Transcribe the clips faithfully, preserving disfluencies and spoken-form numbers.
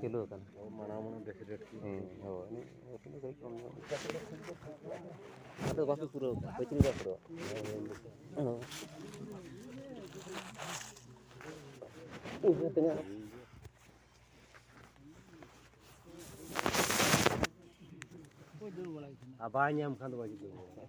ᱪᱟᱹᱞᱩ ᱟᱠᱟᱱᱟ᱾ ᱢᱟᱲᱟᱝ ᱢᱟᱲᱟᱝ ᱵᱮᱥ ᱨᱮᱴ ᱠᱚ᱾ ᱦᱮᱸ, ᱦᱳᱭ᱾ ᱩᱱᱤ ᱠᱟᱹᱴᱤᱡ ᱠᱚᱢ ᱧᱚᱜ᱾ ᱟᱫᱚ ᱵᱟᱠᱚ ᱯᱩᱨᱟᱹᱣ ᱠᱟᱜᱼᱟ, ᱯᱟᱹᱪᱨᱤ ᱵᱟᱠᱚ ᱯᱩᱨᱟᱹᱣ᱾ ᱤᱱᱠᱟᱹ ᱛᱤᱱᱟᱹᱜ? ᱟᱨ ᱵᱟᱭ ᱧᱟᱢ ᱠᱷᱟᱱ ᱫᱚ ᱵᱟᱭ ᱡᱩᱛᱩᱜᱼᱟ᱾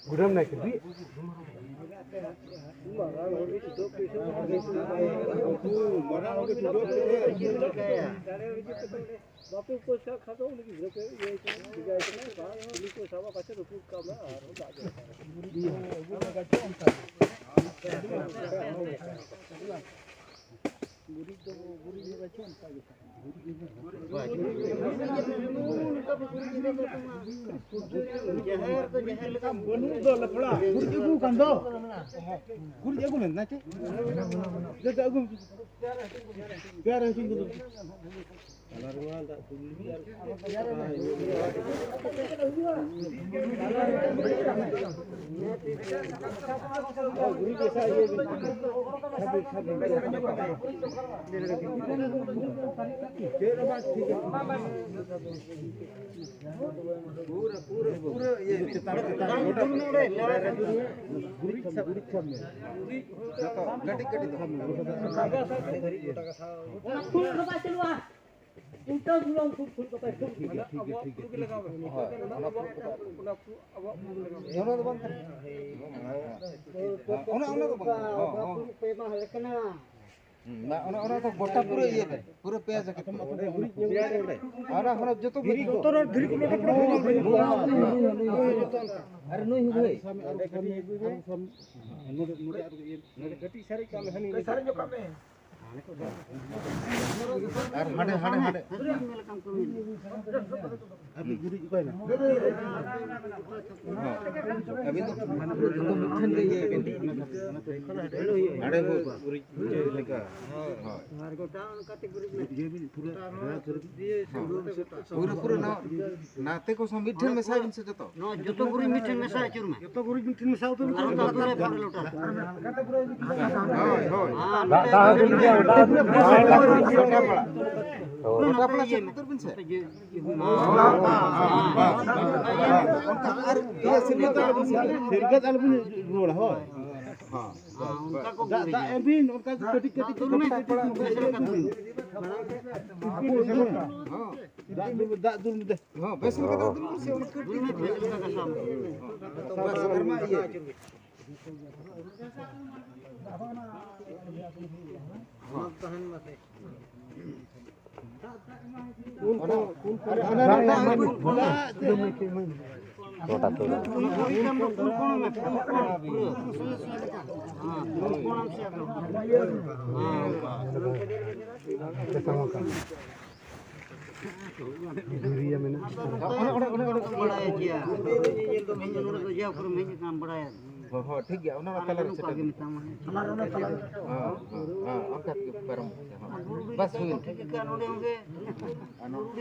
ᱜᱩᱰᱟᱹᱢ ᱱᱟᱭᱠᱮ ᱫᱩᱭ᱾ ᱵᱟᱯᱮ ᱩᱯᱟᱹᱥ ᱠᱟᱜ ᱠᱷᱟᱱ ᱫᱚ ᱩᱱᱤ ᱜᱤᱫᱽᱨᱟᱹ ᱯᱮ ᱤᱭᱟᱹᱭ ᱠᱟᱱᱟ, ᱵᱷᱮᱡᱟᱭ ᱠᱟᱱᱟ, ᱵᱟᱝ, ᱩᱱᱤ ᱠᱚ ᱥᱟᱵᱟ ᱯᱟᱪᱮ ᱨᱟᱹᱯᱩᱫ ᱠᱟᱜ ᱢᱮ ᱟᱨ ᱫᱟᱜ ᱡᱚᱨᱚᱜ ᱠᱟᱱᱟ᱾ ᱜᱩᱨᱤᱡ ᱫᱚ ᱜᱩᱨᱤᱡ ᱞᱮᱠᱟ ᱪᱮᱫ ᱚᱱᱠᱟ ᱜᱮ ᱛᱟᱦᱮᱱᱟ᱾ ᱡᱟᱦᱮᱨ ᱫᱚ ᱡᱟᱦᱮᱨ ᱞᱮᱠᱟ ᱵᱟᱹᱱᱩᱜ ᱫᱚ ᱞᱟᱯᱲᱟ᱾ ᱜᱩᱨᱤᱡ ᱟᱹᱜᱩ ᱠᱟᱱ ᱫᱚ᱾ ᱜᱩᱨᱤᱡ ᱟᱹᱜᱩ ᱢᱮ, ᱱᱟᱭᱠᱮ᱾ ᱡᱚᱛᱚ ᱟᱹᱜᱩ ᱢᱮ᱾ ᱯᱮᱭᱟᱨ ᱦᱟᱹᱴᱤᱧ ᱠᱚᱫᱚ᱾ ᱯᱩᱨᱟᱹ, ᱯᱩᱨᱟᱹ, ᱯᱩᱨᱟᱹ ᱤᱭᱟᱹ ᱪᱮᱛᱟᱱ, ᱪᱮᱛᱟᱱ ᱜᱚᱴᱟ ᱜᱩᱨᱤᱡ ᱥᱟᱵ, ᱜᱩᱨᱤᱡ ᱥᱟᱵ ᱢᱮ᱾ ᱡᱚᱛᱚ ᱠᱟᱹᱴᱤᱡ, ᱠᱟᱹᱴᱤᱡ ᱫᱚ᱾ ᱚᱱᱟ ᱯᱷᱩᱞ ᱫᱚ ᱵᱟᱭ ᱪᱟᱹᱞᱩᱜᱼᱟ᱾ ᱩᱞᱴᱟᱹ ᱜᱩᱞᱟᱹᱢ ᱯᱷᱩᱞ, ᱯᱷᱩᱞ ᱠᱟᱛᱮ ᱯᱷᱩᱞ᱾ ᱴᱷᱤᱠ ᱜᱮᱭᱟ, ᱴᱷᱤᱠ ᱜᱮᱭᱟ, ᱴᱷᱤᱠ ᱜᱮᱭᱟ, ᱴᱷᱤᱠ ᱜᱮᱭᱟ᱾ ᱦᱳᱭ, ᱚᱱᱟ ᱯᱷᱩᱞ ᱠᱚᱫᱚ᱾ ᱚᱱᱟ ᱫᱚ ᱵᱟᱝ ᱠᱟᱱᱟ᱾ ᱦᱚᱸ, ᱦᱚᱸ᱾ ᱚᱱᱟ, ᱚᱱᱟ ᱫᱚ ᱵᱟᱝ ᱠᱟᱱᱟ᱾ ᱦᱚᱸ, ᱦᱚᱸ᱾ ᱯᱮ ᱢᱟᱦᱟ ᱞᱮᱠᱟᱱᱟ᱾ ᱦᱩᱸ, ᱚᱱᱟ, ᱚᱱᱟ, ᱚᱱᱟ ᱫᱚ ᱜᱚᱴᱟ ᱯᱩᱨᱟᱹ ᱤᱭᱟᱹ ᱨᱮ, ᱯᱩᱨᱟᱹ ᱯᱮ ᱡᱟᱭᱜᱟ ᱛᱮ᱾ ᱚᱱᱟ ᱠᱷᱚᱱᱟᱜ ᱡᱚᱛᱚ ᱫᱷᱤᱨᱤ ᱠᱚ᱾ ᱟᱨ ᱱᱩᱭ ᱦᱩᱭ᱾ ᱦᱳᱭ, ᱦᱳᱭ, ᱦᱳᱭ᱾ ᱟᱨ ᱱᱩᱭ ᱦᱩᱭ᱾ ᱱᱚᱰᱮ, ᱱᱚᱰᱮ ᱟᱨ ᱤᱭᱟᱹ, ᱱᱚᱰᱮ ᱠᱟᱹᱴᱤᱡ ᱥᱟᱨᱮᱡ ᱠᱟᱜ ᱢᱮ, ᱦᱟᱹᱱᱤ ᱥᱟᱨᱮᱡ ᱧᱚᱜ ᱠᱟᱜ ᱢᱮ᱾ ᱟᱨ ᱦᱟᱸᱰᱮ, ᱦᱟᱸᱰᱮ, ᱦᱟᱸᱰᱮ᱾ ᱟᱹᱵᱤᱱ ᱜᱩᱨᱤᱡ ᱚᱠᱟᱭ ᱱᱟ? ᱦᱚᱸ᱾ ᱟᱹᱵᱤᱱ ᱫᱚ ᱡᱚᱛᱚ ᱢᱤᱫ ᱴᱷᱮᱱ ᱜᱮ ᱤᱭᱟᱹ ᱵᱤᱱ᱾ ᱦᱟᱸᱰᱮ ᱦᱚᱸ ᱜᱩᱨᱤᱡ ᱞᱮᱠᱟ᱾ ᱦᱳᱭ᱾ ᱟᱨ ᱜᱚᱴᱟ ᱚᱱᱠᱟᱛᱮ ᱜᱩᱨᱤᱡ ᱢᱮ᱾ ᱤᱭᱟᱹ ᱵᱤᱱ ᱯᱩᱨᱟᱹ ᱦᱚᱸ᱾ ᱯᱩᱨᱟᱹ, ᱯᱩᱨᱟᱹ ᱱᱚᱣᱟ ᱱᱟᱛᱮ ᱠᱚ ᱥᱟᱶ ᱢᱤᱫ ᱴᱷᱮᱱ ᱢᱮᱥᱟᱭ ᱵᱤᱱ ᱥᱮ ᱡᱚᱛᱚ᱾ ᱱᱚᱣᱟ ᱡᱚᱛᱚ ᱜᱩᱨᱤᱡ ᱢᱤᱫ ᱴᱷᱮᱱ ᱢᱮᱥᱟ ᱟᱹᱪᱩᱨ ᱢᱮ᱾ ᱡᱚᱛᱚ ᱜᱩᱨᱤᱡ ᱢᱤᱫ ᱴᱷᱮᱱ ᱢᱮᱥᱟ ᱩᱛᱟᱹᱨ ᱵᱤᱱ᱾ ᱟᱨ ᱚᱱᱠᱟ ᱯᱩᱨᱟᱹ ᱯᱷᱚᱲ ᱞᱚᱴᱟ᱾ ᱦᱳᱭ, ᱦᱳᱭ᱾ ᱦᱮᱸ, ᱫᱟᱜ, ᱫᱟᱜ ᱦᱚᱸ ᱫᱩᱞ ᱜᱮᱭᱟ, ᱫᱟᱜ ᱦᱚᱸ ᱫᱩᱞ ᱜᱮᱭᱟ᱾ ᱜᱚᱴᱟ ᱯᱟᱲᱟ᱾ ᱜᱚᱴᱟ ᱯᱟᱲᱟ ᱥᱮᱫ ᱩᱛᱟᱹᱨ ᱵᱤᱱ ᱥᱮ᱾ ᱦᱮᱸ, ᱦᱮᱸ, ᱦᱮᱸ᱾ ᱚᱱᱠᱟ ᱟᱨ ᱤᱭᱟᱹ ᱥᱤᱨᱜᱟᱹᱫ ᱟᱞᱚᱵᱤᱱ, ᱥᱤᱨᱜᱟᱹᱫ ᱟᱞᱚᱵᱤᱱ ᱨᱩᱣᱟᱹᱲᱟ, ᱦᱳᱭ᱾ ᱦᱮᱸ᱾ ᱦᱮᱸ, ᱚᱱᱠᱟ ᱠᱚ ᱫᱟᱜ, ᱜᱩᱨᱤᱡᱟ᱾ ᱫᱟᱜ ᱮᱢ ᱵᱤᱱ, ᱚᱱᱠᱟ ᱜᱮ ᱠᱟᱹᱴᱤᱡ, ᱠᱟᱹᱴᱤᱡ, ᱫᱩᱞ ᱢᱮ, ᱠᱟᱹᱴᱤᱡ, ᱠᱟᱹᱴᱤᱡ, ᱵᱮᱥ ᱞᱮᱠᱟ ᱫᱩᱞ ᱢᱮ᱾ ᱦᱮᱸ᱾ ᱫᱟᱜ ᱫᱩᱞ, ᱫᱟᱜ ᱫᱩᱞ ᱢᱮ᱾ ᱦᱚᱸ, ᱵᱮᱥ ᱞᱮᱠᱟ ᱫᱟᱜ ᱫᱩᱞ ᱢᱮᱥᱮ, ᱚᱱᱟ ᱠᱟᱹᱴᱤᱡ ᱫᱩᱞ ᱢᱮ, ᱵᱮᱥ ᱞᱮᱠᱟ ᱜᱷᱟᱥᱟᱣ ᱢᱮ᱾ ᱵᱟᱥ, ᱟᱨ ᱢᱟ ᱤᱭᱟᱹ᱾ ᱚᱱᱟ ᱛᱟᱦᱮᱱ ᱢᱟᱥᱮ᱾ ᱚᱱᱟ, ᱚᱱᱟ, ᱚᱱᱟ, ᱚᱱᱟ, ᱜᱚᱴᱟ ᱛᱩᱲᱤ᱾ ᱫᱷᱤᱨᱤᱭᱟ ᱢᱮᱱᱟᱜᱼᱟ᱾ ᱵᱟᱲᱟᱭᱟ ᱡᱮ ᱧᱮᱧᱮᱞ ᱫᱚ ᱦᱮᱡ ᱱᱚᱰᱮ ᱫᱚ ᱡᱟ ᱠᱚᱨᱮᱢ ᱦᱮᱡ ᱟᱠᱟᱱ ᱵᱟᱲᱟᱭᱟ᱾ ᱦᱚᱸ, ᱦᱚᱸ, ᱴᱷᱤᱠ ᱜᱮᱭᱟ, ᱚᱱᱟ ᱢᱟ ᱟᱨ ᱛᱟᱞᱟᱨᱮ ᱱᱚᱝᱠᱟ ᱥᱮᱴᱮᱨ ᱜᱮ ᱢᱮᱱᱟᱜᱼᱟ᱾ ᱢᱮᱛᱟᱢᱟ᱾ ᱦᱚᱸ, ᱦᱚᱸ, ᱦᱚᱸ, ᱚᱱᱠᱟ ᱛᱮᱜᱮ ᱯᱟᱨᱚᱢ ᱦᱚᱪᱚ, ᱦᱚᱸ᱾ ᱵᱟᱥ ᱦᱩᱭ ᱮᱱᱟ᱾ ᱴᱷᱤᱠ ᱜᱮᱭᱟ, ᱱᱚᱰᱮ ᱚᱸᱰᱮ ᱟᱨ ᱱᱚᱰᱮ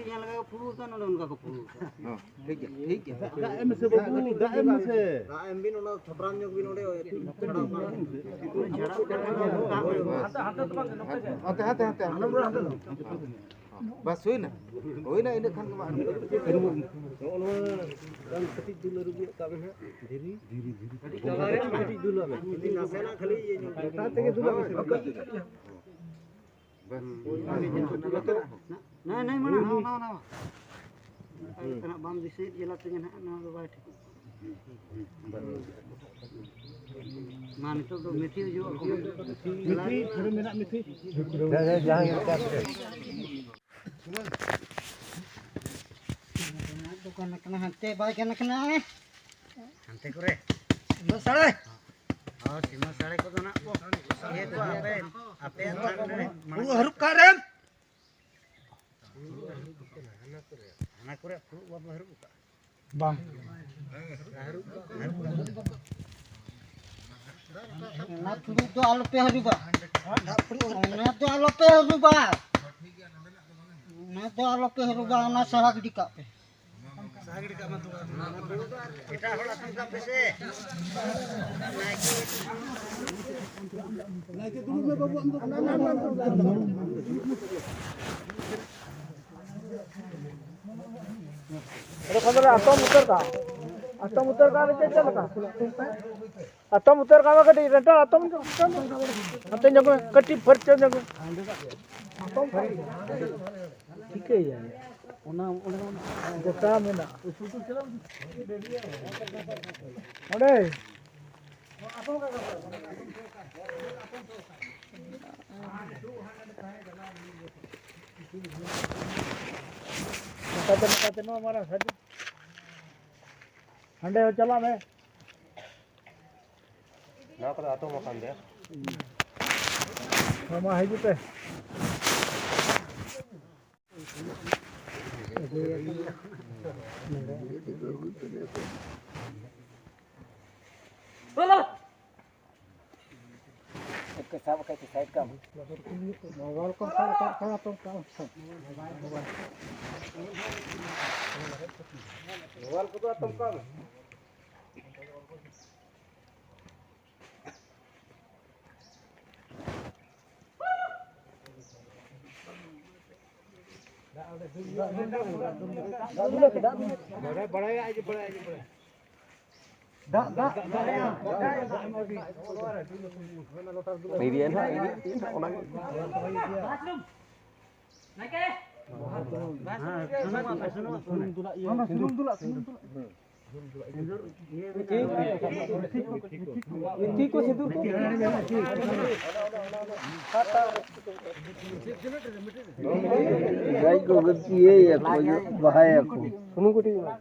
ᱴᱷᱤᱠ ᱜᱮᱭᱟ, ᱴᱷᱤᱠ ᱜᱮᱭᱟ᱾ ᱫᱟᱜ ᱮᱢ ᱢᱮᱥᱮ ᱵᱟᱹᱵᱩ, ᱫᱟᱜ ᱮᱢ ᱢᱮᱥᱮ᱾ ᱫᱟᱜ ᱮᱢ ᱵᱤᱱ, ᱚᱱᱟ ᱛᱷᱚᱯᱨᱟᱢ ᱧᱚᱜ ᱵᱤᱱ ᱚᱸᱰᱮ᱾ ᱦᱟᱱᱛᱮ, ᱦᱟᱱᱛᱮ, ᱦᱟᱱᱛᱮ᱾ ᱵᱟᱥ ᱦᱩᱭᱱᱟ? ᱦᱩᱭᱱᱟ, ᱤᱱᱟᱹ ᱠᱷᱟᱱ ᱜᱮ ᱢᱟ ᱟᱨ ᱱᱚᱜᱼᱚ ᱱᱚᱣᱟ ᱠᱟᱹᱴᱤᱡ ᱫᱩᱞ ᱟᱹᱨᱩᱵ ᱧᱚᱜ ᱠᱟᱜ ᱢᱮ ᱦᱟᱸᱜ, ᱫᱷᱤᱨᱤ᱾ ᱠᱟᱹᱴᱤᱡ ᱫᱩᱞ ᱟᱜ ᱢᱮ᱾ ᱱᱟᱥᱮᱱᱟᱜ ᱠᱷᱟᱹᱞᱤ ᱤᱭᱟᱹ ᱧᱚᱜ᱾ ᱞᱟᱛᱟᱨ ᱛᱮᱜᱮ ᱫᱩᱞ ᱟᱜ ᱢᱮ᱾ ᱵᱟᱥ᱾ ᱱᱟᱭ, ᱱᱟᱭ, ᱢᱟᱲᱟᱝ, ᱱᱟᱣᱟ, ᱱᱟᱣᱟ, ᱱᱟᱣᱟ᱾ ᱚᱱᱠᱟ ᱜᱮ ᱛᱟᱦᱮᱱᱟ, ᱵᱟᱢ ᱫᱤᱥᱟᱹᱭᱮᱫ ᱡᱮᱞᱟ ᱛᱮᱜᱮ ᱱᱟᱦᱟᱜ, ᱱᱚᱣᱟ ᱫᱚ ᱵᱟᱭ ᱴᱷᱤᱠᱚᱜ ᱠᱟᱱᱟ᱾ ᱢᱟ, ᱱᱤᱛᱚᱜ ᱫᱚ ᱢᱤᱛᱷᱤ ᱦᱤᱡᱩᱜ ᱟᱠᱚ᱾ ᱢᱤᱛᱷᱤ, ᱯᱩᱨᱟᱹ ᱢᱮᱱᱟᱜ ᱢᱤᱛᱷᱤ᱾ ᱫᱚᱠᱟᱱ ᱠᱟᱱᱟ, ᱦᱟᱱᱛᱮ ᱵᱟᱭ ᱜᱟᱱ ᱠᱟᱱᱟ᱾ ᱦᱟᱱᱛᱮ ᱠᱚᱨᱮ᱾ ᱥᱤᱢᱟᱹ ᱥᱟᱲᱮ᱾ ᱦᱚᱸ, ᱥᱤᱢᱟᱹ ᱥᱟᱲᱮ ᱠᱚᱫᱚ ᱱᱟᱜ ᱠᱚ ᱤᱭᱟᱹ ᱠᱚ ᱟᱯᱮ, ᱟᱯᱮᱭᱟᱜ ᱛᱷᱟᱱ ᱨᱮ ᱢᱟᱲᱟᱝ ᱦᱩᱲᱩ ᱦᱟᱹᱨᱩᱵ ᱠᱟᱜ ᱨᱮᱢ᱾ ᱦᱟᱱᱟ ᱠᱚᱨᱮ ᱯᱷᱩᱲᱩᱜ ᱵᱟᱯᱮ ᱦᱟᱹᱨᱩᱵ ᱠᱟᱜᱼᱟ? ᱵᱟᱝ᱾ ᱦᱟᱹᱨᱩᱵ ᱠᱟᱜ, ᱦᱟᱹᱨᱩᱵ ᱠᱟᱜ᱾ ᱚᱱᱟ ᱯᱷᱩᱲᱩᱜ ᱫᱚ ᱟᱞᱚᱯᱮ ᱦᱟᱹᱨᱩᱵᱟ᱾ ᱚᱱᱟ ᱫᱚ ᱟᱞᱚᱯᱮ ᱦᱟᱹᱨᱩᱵᱟ᱾ ᱚᱱᱟ ᱫᱚ ᱟᱞᱚᱯᱮ ᱦᱟᱹᱨᱩᱵᱟ, ᱚᱱᱟ ᱥᱟᱦᱟ ᱜᱤᱰᱤ ᱠᱟᱜ ᱯᱮ᱾ ᱮᱴᱟᱜ ᱦᱚᱲ ᱟᱹᱛᱩ ᱠᱟᱜ ᱯᱮ ᱥᱮ᱾ ᱱᱟᱭᱠᱮ ᱫᱩᱲᱩᱵ ᱢᱮ ᱵᱟᱹᱵᱩ, ᱟᱢ ᱫᱚ᱾ ᱚᱸᱰᱮ ᱠᱷᱚᱱ ᱫᱚᱞᱮ ᱟᱛᱚᱢ ᱩᱛᱟᱹᱨ ᱠᱟᱜᱼᱟ᱾ ᱟᱛᱚᱢ ᱩᱛᱟᱹᱨ ᱠᱟᱜ ᱞᱮ ᱪᱮᱫ ᱞᱮᱠᱟ? ᱟᱛᱚᱢ ᱩᱛᱟᱹᱨ ᱠᱟᱜ ᱢᱮ ᱠᱟᱹᱴᱤᱡ, ᱨᱮᱴᱟ ᱟᱛᱚᱢ ᱧᱚᱜ ᱠᱟᱜ ᱢᱮ᱾ ᱦᱟᱱᱛᱮ ᱧᱚᱜ ᱢᱮ, ᱠᱟᱹᱴᱤᱡ ᱯᱷᱟᱹᱨᱪᱟᱹ ᱧᱚᱜ ᱢᱮ᱾ ᱪᱤᱠᱟᱹᱭᱟ? ᱚᱱᱟ, ᱚᱸᱰᱮ ᱜᱚᱴᱟ ᱢᱮᱱᱟᱜᱼᱟ᱾ ᱚᱸᱰᱮ᱾ ᱱᱚᱝᱠᱟᱛᱮ, ᱱᱚᱝᱠᱟᱛᱮ ᱱᱚᱣᱟ ᱢᱟᱨᱟᱝ ᱥᱟᱹᱨᱤ᱾ ᱦᱟᱸᱰᱮ ᱦᱚᱸ ᱪᱟᱞᱟᱜ ᱢᱮ᱾ ᱱᱚᱣᱟ ᱠᱚᱫᱚ ᱟᱛᱳ ᱢᱟᱠᱟᱱ ᱜᱮ᱾ ᱦᱮᱸ, ᱢᱟ ᱦᱤᱡᱩᱜ ᱯᱮ᱾ ᱥᱟᱵ ᱠᱟᱛᱮ ᱥᱟᱭᱤᱰ ᱠᱟᱜ ᱢᱮ᱾ ᱢᱳᱵᱟᱭᱤᱞ ᱠᱚ ᱥᱟᱵ ᱠᱟᱜ ᱠᱷᱟᱱ ᱟᱛᱚᱢ ᱠᱟᱜ ᱢᱮ᱾ ᱢᱳᱵᱟᱭᱤᱞ ᱠᱚᱫᱚ ᱟᱛᱚᱢ ᱠᱟᱜ ᱢᱮ᱾ ᱫᱟᱜ, ᱫᱟᱜ, ᱫᱟᱜ, ᱫᱟᱜ, ᱫᱟᱜ᱾ ᱤᱫᱤᱭᱟ ᱱᱟᱦᱟᱜ, ᱤᱫᱤ, ᱤᱫᱤ ᱱᱟᱦᱟᱜ ᱚᱱᱟ ᱜᱮ᱾ ᱥᱩᱱᱩᱢ ᱫᱩᱞᱟᱜ, ᱥᱩᱱᱩᱢ ᱫᱩᱞᱟᱜ᱾ ᱢᱤᱛᱷᱤ ᱠᱚ, ᱥᱤᱸᱫᱩᱨ ᱠᱚ᱾ ᱡᱟᱭ ᱠᱚ ᱤᱭᱟᱹᱭᱟᱠᱚ, ᱵᱟᱦᱟᱭᱟᱠᱚ᱾ ᱥᱩᱱᱩᱢ ᱠᱟᱹᱴᱤᱡ ᱮᱢᱟ᱾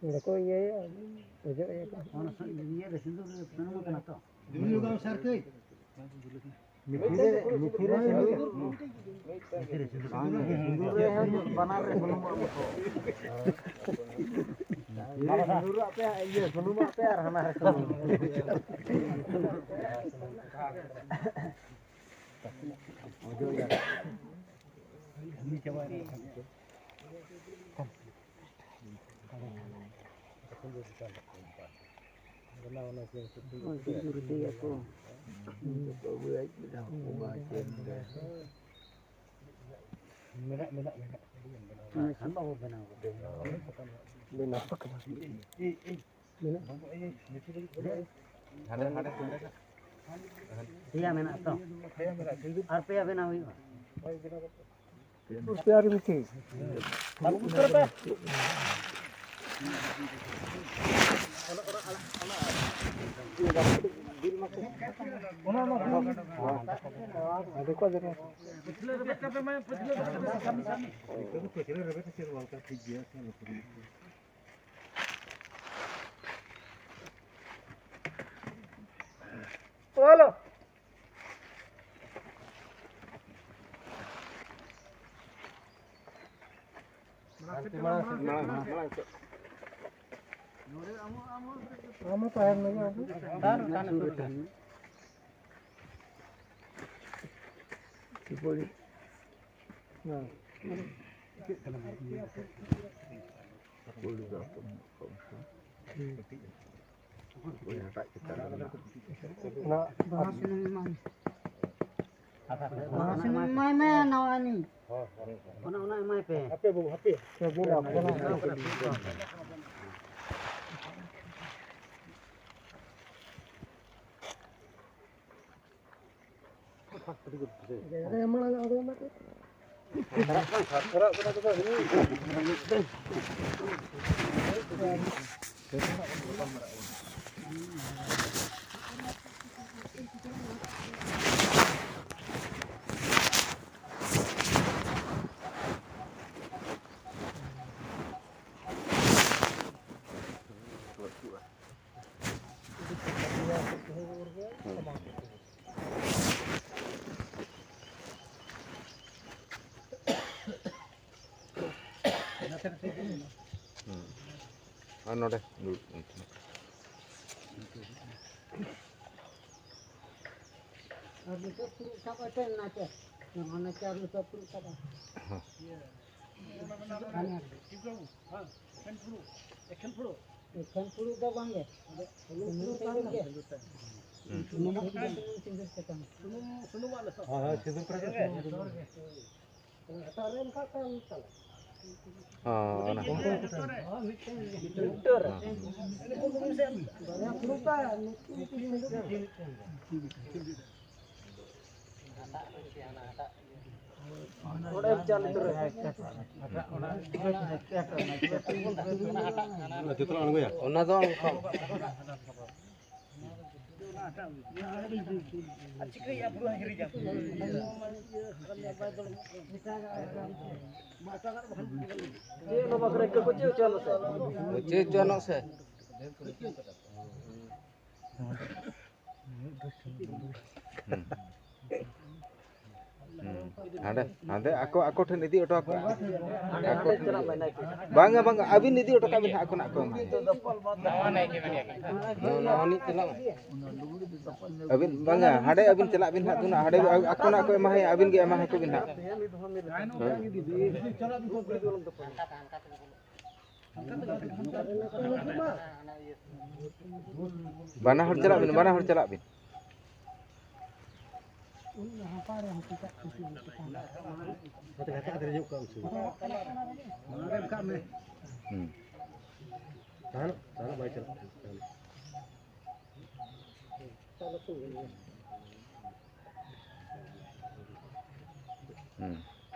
ᱚᱸᱰᱮ ᱠᱚ ᱤᱭᱟᱹᱭᱟ, ᱚᱡᱚᱜ ᱤᱭᱟᱹ ᱠᱚ᱾ ᱚᱱᱟ ᱥᱩ-, ᱤᱭᱟᱹ ᱨᱮ ᱥᱤᱸᱫᱩᱨ ᱨᱮ ᱥᱩᱱᱩᱢ ᱠᱟᱱᱟ ᱛᱚ᱾ ᱢᱤᱛᱷᱤ ᱨᱮ, ᱢᱤᱛᱷᱤ ᱨᱮ ᱥᱤᱸᱫᱩᱨ᱾ ᱵᱟᱝ, ᱥᱤᱸᱫᱩᱨ ᱨᱮ ᱦᱚᱸ ᱵᱟᱱᱟᱨ ᱨᱮ ᱥᱩᱱᱩᱢ ᱮᱢ ᱠᱚ᱾ ᱥᱤᱸᱫᱩᱨᱟᱜ ᱯᱮ, ᱤᱭᱟᱹ, ᱥᱩᱱᱩᱢᱟᱜ ᱯᱮ ᱟᱨ ᱦᱟᱱᱟ ᱨᱮ ᱥᱩᱱᱩᱢ᱾ ᱚᱡᱚᱜ ᱤᱭᱟᱹ᱾ ᱚᱱᱟ ᱥᱤᱸᱫᱩᱨ ᱤᱫᱤᱭᱟᱠᱚ᱾ ᱢᱮᱱᱟᱜ, ᱢᱮᱱᱟᱜ, ᱢᱮᱱᱟᱜ᱾ ᱚᱱᱟ ᱠᱷᱟᱱ ᱵᱟᱵᱚ ᱵᱮᱱᱟᱣ ᱠᱟᱫᱟ᱾ ᱵᱮᱱᱟᱣ ᱠᱟᱫᱟ᱾ ᱢᱮᱱᱟᱜ᱾ ᱦᱟᱸᱰᱮ, ᱦᱟᱸᱰᱮ ᱛᱩᱞ ᱞᱮᱠᱷᱟᱱ᱾ ᱯᱮᱭᱟ ᱢᱮᱱᱟᱜ ᱛᱚ? ᱟᱨ ᱯᱮᱭᱟ ᱵᱮᱱᱟᱣ ᱦᱩᱭᱩᱜᱼᱟ᱾ ᱯᱮᱭᱟ ᱨᱮ ᱢᱤᱫᱴᱷᱮᱱ᱾ ᱚᱱᱟ, ᱚᱱᱟ, ᱚᱱᱟ᱾ ᱟᱹᱰᱤ ᱠᱚ ᱡᱮᱨᱮᱲ᱾ ᱯᱟᱹᱪᱷᱞᱟᱹ ᱨᱮᱵᱮᱫ ᱠᱟᱜ ᱯᱮ ᱢᱟ, ᱯᱟᱹᱪᱷᱞᱟᱹ ᱨᱮᱵᱮᱫ ᱠᱟᱜ ᱯᱮ, ᱠᱟᱹᱢᱤ, ᱠᱟᱹᱢᱤ᱾ ᱴᱷᱤᱠ ᱜᱮᱭᱟ, ᱥᱮ ᱟᱞᱚᱯᱮ ᱨᱚᱲᱟ᱾ ᱪᱚᱞᱚ᱾ ᱟᱢ ᱦᱚᱸ ᱛᱟᱦᱮᱱ ᱢᱮ᱾ ᱚᱱᱟ ᱥᱩᱱᱩᱢ ᱮᱢᱟᱭ ᱢᱮ, ᱱᱟᱣᱟ ᱱᱤ᱾ ᱚᱱᱟ, ᱚᱱᱟ ᱮᱢᱟᱭ ᱯᱮ᱾ ᱦᱟᱯᱮ ᱵᱟᱹᱵᱩ, ᱦᱟᱯᱮ᱾ ᱟᱨ ᱱᱚᱰᱮ ᱫᱩᱲᱩᱵ᱾ ᱟᱨ ᱱᱤᱛᱚᱜ ᱯᱷᱩᱲᱩᱜ ᱥᱟᱵ ᱟᱛᱮ ᱱᱟᱪᱮ᱾ ᱱᱚᱣᱟ ᱱᱟᱪᱮ ᱟᱨ ᱱᱤᱛᱚᱜ ᱯᱷᱩᱲᱩᱜ ᱥᱟᱵ ᱟᱛᱮ᱾ ᱦᱮᱸ᱾ ᱮᱠᱷᱮᱱ ᱯᱷᱩᱲᱩᱜ ᱫᱚ ᱵᱟᱝ ᱜᱮ᱾ ᱥᱩᱱᱩᱢ ᱥᱟᱠᱟᱢ ᱜᱮ᱾ ᱦᱩᱸ᱾ ᱥᱩᱱᱩᱢ ᱥᱟᱠᱟᱢ, ᱥᱩᱱᱩᱢ ᱥᱤᱸᱫᱩᱨ ᱥᱟᱠᱟᱢ᱾ ᱥᱩᱱᱩᱢ, ᱥᱩᱱᱩᱢ ᱟᱞᱮ ᱥᱟᱶ᱾ ᱦᱳᱭ, ᱦᱳᱭ, ᱥᱤᱸᱫᱩᱨ ᱠᱚᱨᱮ ᱜᱮ ᱥᱩᱱᱩᱢ᱾ ᱦᱚᱸ, ᱚᱱᱟ᱾ ᱚᱱᱟ ᱫᱚ ᱚᱱᱠᱟ᱾ ᱪᱮᱫ ᱦᱚᱪᱚᱣᱟᱱᱚᱜ ᱥᱮ? ᱦᱩᱸ᱾ ᱦᱩᱸ᱾ ᱦᱟᱸᱰᱮ, ᱦᱟᱸᱰᱮ ᱟᱠᱚ, ᱟᱠᱚ ᱴᱷᱮᱱ ᱤᱫᱤ ᱦᱚᱴᱚ ᱠᱟᱜ᱾ ᱟᱠᱚ ᱴᱷᱮᱱ᱾ ᱵᱟᱝᱟ, ᱵᱟᱝᱟ, ᱟᱹᱵᱤᱱ ᱤᱫᱤ ᱦᱚᱴᱚ ᱠᱟᱜ ᱵᱤᱱ ᱦᱟᱸᱜ, ᱟᱠᱚ ᱱᱟᱜ ᱠᱚ ᱮᱢᱟ᱾ ᱱᱟᱣᱟ ᱱᱤᱡ ᱪᱟᱞᱟᱜ ᱢᱮ᱾ ᱟᱹᱵᱤᱱ, ᱵᱟᱝᱟ, ᱦᱟᱸᱰᱮ ᱟᱹᱵᱤᱱ ᱪᱟᱞᱟᱜ ᱵᱤᱱ ᱦᱟᱸᱜ, ᱫᱩᱱᱟ ᱦᱟᱸᱰᱮ ᱟᱠᱚ ᱱᱟᱜ ᱠᱚ ᱮᱢᱟ ᱦᱟᱸᱜ, ᱟᱹᱵᱤᱱ ᱜᱮ ᱮᱢᱟ ᱦᱟᱠᱚ ᱵᱤᱱ ᱦᱟᱸᱜ᱾ ᱵᱟᱱᱟ ᱦᱚᱲ ᱪᱟᱞᱟᱜ ᱵᱤᱱ, ᱵᱟᱱᱟ ᱦᱚᱲ ᱪᱟᱞᱟᱜ ᱵᱤᱱ᱾ ᱦᱩᱸ᱾ ᱛᱟᱦᱮᱱ, ᱛᱟᱦᱮᱱ ᱵᱟᱭ ᱪᱟᱞᱟᱜ ᱠᱟᱱᱟ᱾ ᱦᱩᱸ᱾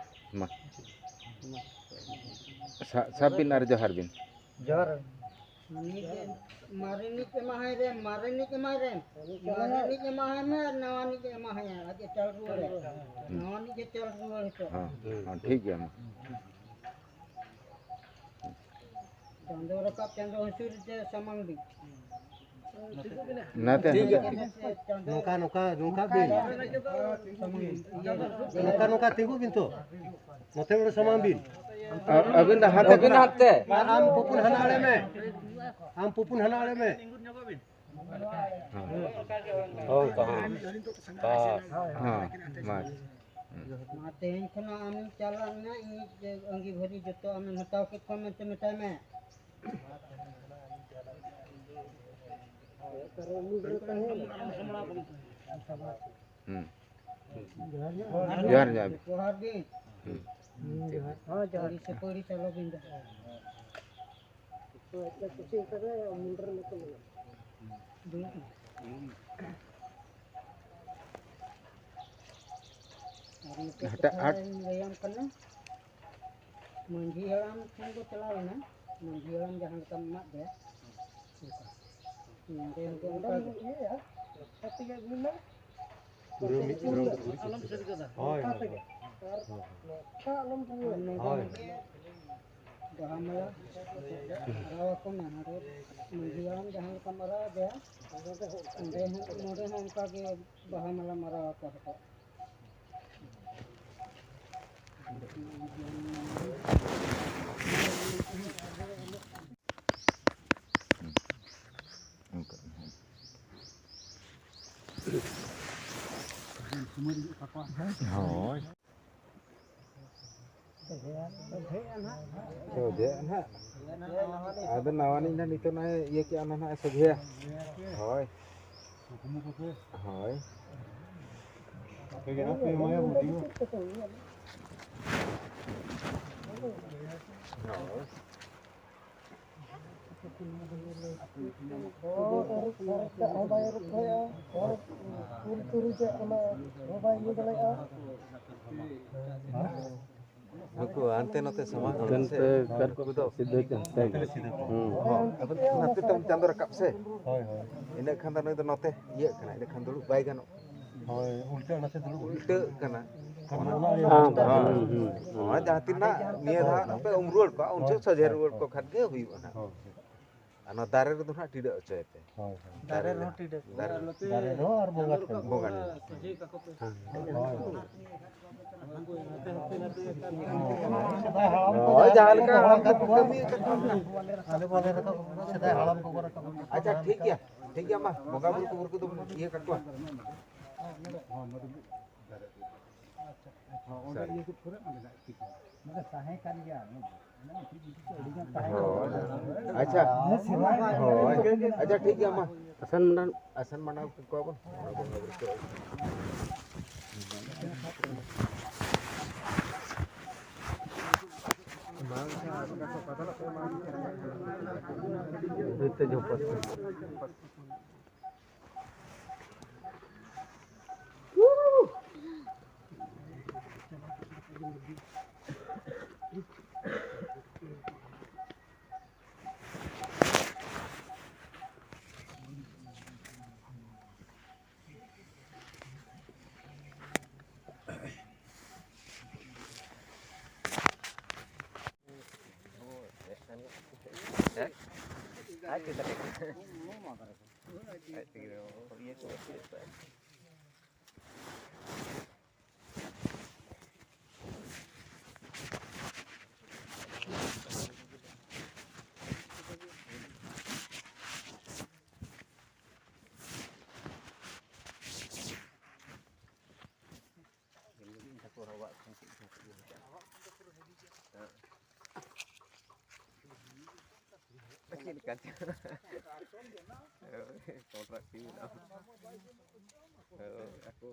ᱢᱟ᱾ ᱥᱟ-, ᱥᱟᱵ ᱵᱤᱱ ᱟᱨ ᱡᱚᱦᱟᱨ ᱵᱤᱱ᱾ ᱡᱚᱦᱟᱨ᱾ ᱩᱱᱤ ᱜᱮ ᱢᱟᱨᱮᱱᱤᱡ ᱮᱢᱟᱦᱟᱭ ᱨᱮ, ᱢᱟᱨᱮᱱᱤᱡ ᱮᱢᱟᱭ ᱨᱮ, ᱢᱟᱨᱮᱱᱤᱡ ᱮᱢᱟᱦᱟᱭ ᱢᱮ ᱟᱨ ᱱᱟᱣᱟᱱᱤᱡ ᱮ ᱮᱢᱟᱦᱟᱭᱟ, ᱟᱡ ᱮ ᱪᱟᱞ ᱨᱩᱣᱟᱹᱲᱟ᱾ ᱦᱩᱸ᱾ ᱱᱟᱣᱟᱱᱤᱡ ᱮ ᱪᱟᱞ ᱨᱩᱣᱟᱹᱲ ᱦᱚᱪᱚ᱾ ᱦᱚᱸ, ᱦᱚᱸ, ᱴᱷᱤᱠ ᱜᱮᱭᱟ ᱢᱟ᱾ ᱪᱟᱸᱫᱚ ᱨᱟᱠᱟᱵ ᱪᱟᱸᱫᱚ ᱦᱟᱹᱥᱩᱨ ᱛᱮ ᱥᱟᱢᱟᱝ ᱵᱤᱱ᱾ ᱱᱟᱛᱮ, ᱴᱷᱤᱠ ᱜᱮᱭᱟ᱾ ᱱᱚᱝᱠᱟ, ᱱᱚᱝᱠᱟ, ᱱᱚᱝᱠᱟ ᱵᱤᱱ᱾ ᱱᱚᱝᱠᱟ, ᱱᱚᱝᱠᱟ ᱛᱤᱸᱜᱩ ᱵᱤᱱ ᱛᱚ᱾ ᱱᱚᱛᱮ ᱚᱸᱰᱮ ᱥᱟᱢᱟᱝ ᱵᱤᱱ᱾ ᱟ-, ᱟᱹᱵᱤᱱ ᱫᱚ ᱦᱟᱱᱛᱮ ᱟᱹᱵᱤᱱ ᱵᱤᱱ᱾ ᱦᱟᱱᱛᱮ᱾ ᱟᱨ ᱟᱢ ᱯᱚᱯᱩᱱ ᱦᱟᱱᱟ ᱟᱲᱮ ᱢᱮ᱾ ᱟᱢ ᱯᱚᱯᱩᱱ ᱦᱟᱱᱟ ᱟᱲᱮ ᱢᱮ᱾ ᱦᱚᱸ, ᱚᱱᱠᱟ, ᱦᱚᱸ᱾ ᱦᱚᱸ, ᱢᱟ᱾ ᱢᱟ, ᱛᱮᱦᱮᱧ ᱠᱷᱚᱱᱟᱜ ᱟᱢᱮᱢ ᱪᱟᱞᱟᱜ ᱢᱮ, ᱤᱧᱤᱡ ᱟᱹᱜᱤᱵᱷᱟᱹᱨᱤ ᱡᱚᱛᱚ ᱟᱢᱮᱢ ᱦᱟᱛᱟᱣ ᱠᱮᱫ ᱠᱚᱣᱟ ᱢᱮᱱᱛᱮ ᱢᱮᱛᱟᱭ ᱢᱮ᱾ ᱦᱩᱸ᱾ ᱡᱚᱦᱟᱨ, ᱡᱚᱦᱟᱨ᱾ ᱡᱚᱦᱟᱨ ᱜᱮ᱾ ᱦᱩᱸ᱾ ᱦᱚᱸ, ᱡᱚᱦᱟᱨ᱾ ᱥᱩᱯᱟᱹᱲᱤ ᱥᱟᱞᱚ ᱵᱤᱱ ᱫᱚᱦᱚᱭᱟ᱾ ᱦᱚᱸ, ᱟᱪᱪᱷᱟ, ᱠᱩᱥᱤ ᱠᱟᱛᱮ ᱢᱩᱱᱰᱨᱟᱹ ᱞᱮᱠᱟ ᱢᱮᱱᱟᱜᱼᱟ᱾ ᱫᱩᱲᱩᱵ ᱢᱮ᱾ ᱟᱨ ᱢᱤᱫᱴᱮᱡ ᱦᱟᱴᱟᱜ ᱠᱟᱛᱷᱟᱧ ᱞᱟᱹᱭᱟᱢ ᱠᱟᱱᱟ᱾ ᱢᱟᱹᱡᱷᱤ ᱦᱟᱲᱟᱢ ᱴᱷᱮᱱ ᱠᱚ ᱪᱟᱞᱟᱣ ᱞᱮᱱᱟ, ᱢᱟᱹᱡᱷᱤ ᱦᱟᱲᱟᱢ ᱡᱟᱦᱟᱸ ᱞᱮᱠᱟᱢ ᱮᱢᱟᱫ ᱫᱮᱭᱟ, ᱚᱱᱠᱟ᱾ ᱱᱚᱰᱮ ᱦᱚᱸᱠᱚ ᱚᱱᱠᱟ ᱜᱮ᱾ ᱯᱩᱨᱟᱹ ᱢᱤᱫ ᱯᱩᱨᱟᱹ ᱜᱩᱨᱤᱡ ᱟᱞᱚᱢ ᱥᱟᱹᱨᱤ ᱠᱟᱫᱟ᱾ ᱦᱳᱭ, ᱦᱳᱭ, ᱦᱳᱭ᱾ ᱟᱨ ᱱᱚᱝᱠᱟ ᱟᱞᱚᱢ ᱯᱩᱨᱟᱹ᱾ ᱦᱳᱭ᱾ ᱵᱟᱦᱟ ᱢᱟᱞᱟ ᱢᱟᱨᱟᱣ ᱟᱠᱚ ᱢᱮ᱾ ᱱᱚᱰᱮ ᱢᱟᱹᱡᱷᱤ ᱦᱟᱲᱟᱢ ᱡᱟᱦᱟᱸ ᱞᱮᱠᱟ ᱢᱟᱨᱟᱣ ᱟᱫᱮᱭᱟ, ᱚᱸᱰᱮ ᱦᱚᱸ, ᱱᱚᱰᱮ ᱦᱚᱸ ᱚᱱᱠᱟ ᱜᱮ ᱵᱟᱦᱟ ᱢᱟᱞᱟ ᱢᱟᱨᱟᱣ ᱟᱠᱚ ᱦᱚᱴᱚ ᱠᱟᱜ᱾ ᱦᱳᱭ᱾ ᱥᱚᱡᱷᱮ ᱱᱟᱦᱟᱜ᱾ ᱟᱫᱚ ᱱᱟᱣᱟᱱᱤᱡ ᱱᱟᱦᱟᱜ ᱱᱤᱛᱚᱜ ᱱᱟᱦᱟᱜ ᱤᱭᱟᱹ ᱠᱮᱜᱼᱟ, ᱚᱱᱟ ᱱᱟᱦᱟᱜ ᱥᱚᱡᱷᱮᱭᱟ᱾ ᱦᱳᱭ᱾ ᱦᱳᱭ᱾ ᱦᱳᱭ᱾ ᱦᱚᱲ ᱟᱹᱨᱩᱵ ᱥᱟᱨᱮᱡ ᱠᱟᱜ ᱦᱚᱸ ᱵᱟᱭ ᱟᱹᱨᱩᱵ ᱫᱟᱲᱮᱭᱟᱜᱼᱟ, ᱦᱚᱲ ᱩᱞ ᱛᱩᱨᱩᱡᱟᱜ ᱚᱱᱟ ᱦᱚᱸ ᱵᱟᱭ ᱤᱭᱟᱹ ᱫᱟᱲᱮᱭᱟᱜᱼᱟ᱾ ᱱᱩᱠᱩ ᱦᱟᱱᱛᱮ ᱱᱚᱛᱮ ᱥᱟᱢᱟᱝ ᱦᱟᱱᱛᱮ ᱥᱮ ᱱᱚᱛᱮ ᱠᱟᱴᱠᱚᱢ ᱩᱱᱠᱩ ᱫᱚ ᱥᱤᱫᱷᱟᱹ ᱠᱟᱱ ᱛᱟᱭ᱾ ᱦᱩᱸ᱾ ᱦᱚᱸ, ᱟᱫᱚ ᱱᱟᱛᱮ ᱛᱟᱢ ᱪᱟᱸᱫᱚ ᱨᱟᱠᱟᱵ ᱥᱮ᱾ ᱦᱳᱭ, ᱦᱳᱭ᱾ ᱤᱱᱟᱹᱜ ᱠᱷᱟᱱ ᱫᱚ ᱱᱩᱭ ᱫᱚ ᱱᱚᱛᱮ ᱤᱭᱟᱹᱜ ᱠᱟᱱᱟ, ᱤᱱᱟᱹ ᱠᱷᱟᱱ ᱫᱩᱲᱩᱵ ᱵᱟᱭ ᱜᱟᱱᱚᱜ᱾ ᱦᱳᱭ, ᱩᱞᱴᱟᱹ ᱱᱟᱛᱮ ᱫᱩᱲᱩᱵ ᱦᱩᱭᱩᱜ ᱩᱞᱴᱟᱹᱜ ᱠᱟᱱᱟ᱾ ᱠᱟᱱᱟ᱾ ᱦᱳᱭ᱾ ᱦᱩᱸ, ᱦᱩᱸ, ᱦᱩᱸ᱾ ᱦᱳᱭ, ᱡᱟᱦᱟᱸ ᱛᱤᱱᱟᱹᱜ ᱱᱤᱭᱟᱹ ᱫᱷᱟᱣ ᱟᱯᱮ ᱩᱢᱨᱩᱣᱟᱹᱲ ᱠᱚᱜᱼᱟ, ᱩᱱ ᱡᱚᱦᱚᱜ ᱥᱚᱡᱷᱮ ᱨᱩᱣᱟᱹᱲ ᱠᱚ ᱠᱷᱟᱱ ᱜᱮ ᱦᱩᱭᱩᱜᱼᱟ ᱱᱟᱦᱟᱜ᱾ ᱦᱳᱭ᱾ ᱟᱨ ᱱᱚᱣᱟ ᱫᱟᱨᱮ ᱨᱮᱫᱚ ᱱᱟᱦᱟᱜ ᱴᱤᱰᱟᱹᱜ ᱦᱚᱪᱚᱭ ᱯᱮ᱾ ᱦᱳᱭ, ᱦᱳᱭ᱾ ᱫᱟᱨᱮ ᱨᱮᱦᱚᱸ ᱴᱤᱰᱟᱹᱜ᱾ ᱫᱟᱨᱮ ᱨᱮ᱾ ᱫᱟᱨᱮ ᱨᱮᱦᱚᱸ ᱟᱨ ᱵᱚᱸᱜᱟ ᱴᱷᱮᱱ᱾ ᱵᱚᱸᱜᱟ ᱴᱷᱮᱱ᱾ ᱦᱳᱭ᱾ ᱦᱳᱭ, ᱡᱟᱦᱟᱸ ᱞᱮᱠᱟ ᱟᱢ ᱫᱚ ᱠᱟᱹᱢᱤ ᱟᱠᱟᱫ ᱛᱟᱢ᱾ ᱟᱞᱮ ᱵᱟᱞᱮ ᱨᱟᱠᱟᱵ ᱠᱟᱱᱟ, ᱥᱮᱫᱟᱭ ᱦᱟᱲᱟᱢ ᱠᱚᱠᱚ ᱨᱟᱠᱟᱵ ᱠᱟᱱᱟ᱾ ᱟᱪᱪᱷᱟ, ᱴᱷᱤᱠ ᱜᱮᱭᱟ, ᱴᱷᱤᱠ ᱜᱮᱭᱟ, ᱢᱟ, ᱵᱚᱸᱜᱟ ᱵᱩᱨᱩ ᱠᱚ ᱵᱩᱨᱩ ᱠᱚᱫᱚ ᱤᱭᱟᱹ ᱠᱟᱠᱚᱣᱟ᱾ ᱦᱚᱸ, ᱚᱸᱰᱮ ᱤᱭᱟᱹ ᱠᱚ ᱯᱩᱨᱟᱹ ᱚᱸᱰᱮ ᱱᱟᱜ ᱴᱷᱤᱠ ᱜᱮᱭᱟ᱾ ᱱᱚᱰᱮ ᱛᱟᱦᱮᱸ ᱠᱟᱱ ᱜᱮᱭᱟ, ᱟᱹᱰᱤ ᱜᱟᱱ ᱛᱟᱦᱮᱸ ᱠᱟᱱᱟ᱾ ᱦᱳᱭ᱾ ᱟᱪᱪᱷᱟ᱾ ᱦᱳᱭ᱾ ᱟᱪᱪᱷᱟ, ᱴᱷᱤᱠ ᱜᱮᱭᱟ, ᱢᱟ᱾ ᱟᱥᱟᱱ ᱢᱟᱰᱟᱱ᱾ ᱟᱥᱟᱱ ᱢᱟᱰᱟᱱ ᱠᱚᱣᱟ ᱵᱚᱱ᱾ ᱵᱤᱨ ᱛᱮ ᱡᱚᱯᱚᱫ᱾ ᱟᱡ ᱛᱮ ᱫᱟᱲᱮᱭᱟᱜ ᱠᱟᱱᱟ᱾ ᱟᱡ ᱛᱮᱜᱮ ᱤᱭᱟᱹ ᱠᱚ ᱟᱹᱪᱩᱨᱮᱫ ᱠᱚᱣᱟ᱾ ᱪᱮᱫ ᱞᱮᱠᱟ ᱪᱚ? ᱦᱳᱭ, ᱠᱚᱱᱴᱨᱟᱠᱴ ᱴᱤᱢ ᱢᱮᱱᱟᱜᱼᱟ᱾ ᱦᱳᱭ, ᱟᱠᱚ᱾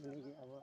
ᱩᱱᱤᱜᱮ ᱟᱵᱚ᱾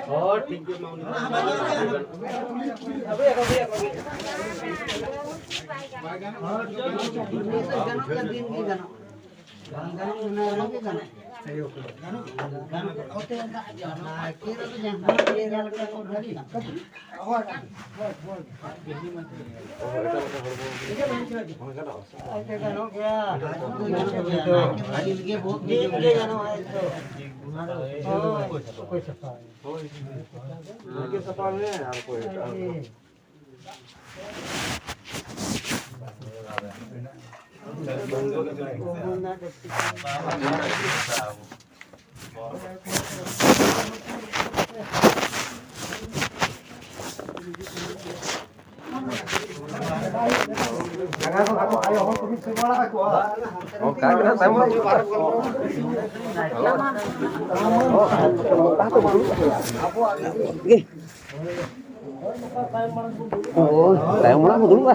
ᱦᱚᱲ ᱴᱷᱤᱠ ᱜᱮ ᱢᱟ ᱩᱱᱤ ᱫᱚ᱾ ᱵᱟᱝ ᱜᱟᱱᱚᱜ ᱠᱟᱱᱟ, ᱫᱤᱱ ᱜᱮ ᱜᱟᱱᱚᱜ᱾ ᱵᱟᱝ ᱜᱟᱱᱚᱜ ᱠᱟᱱᱟ, ᱚᱱᱟ ᱜᱮ ᱜᱟᱱᱚᱜ᱾ ᱛᱟᱭᱚᱢ ᱢᱟᱲᱟᱝ ᱠᱚ ᱫᱩᱲᱩᱵᱼᱟ᱾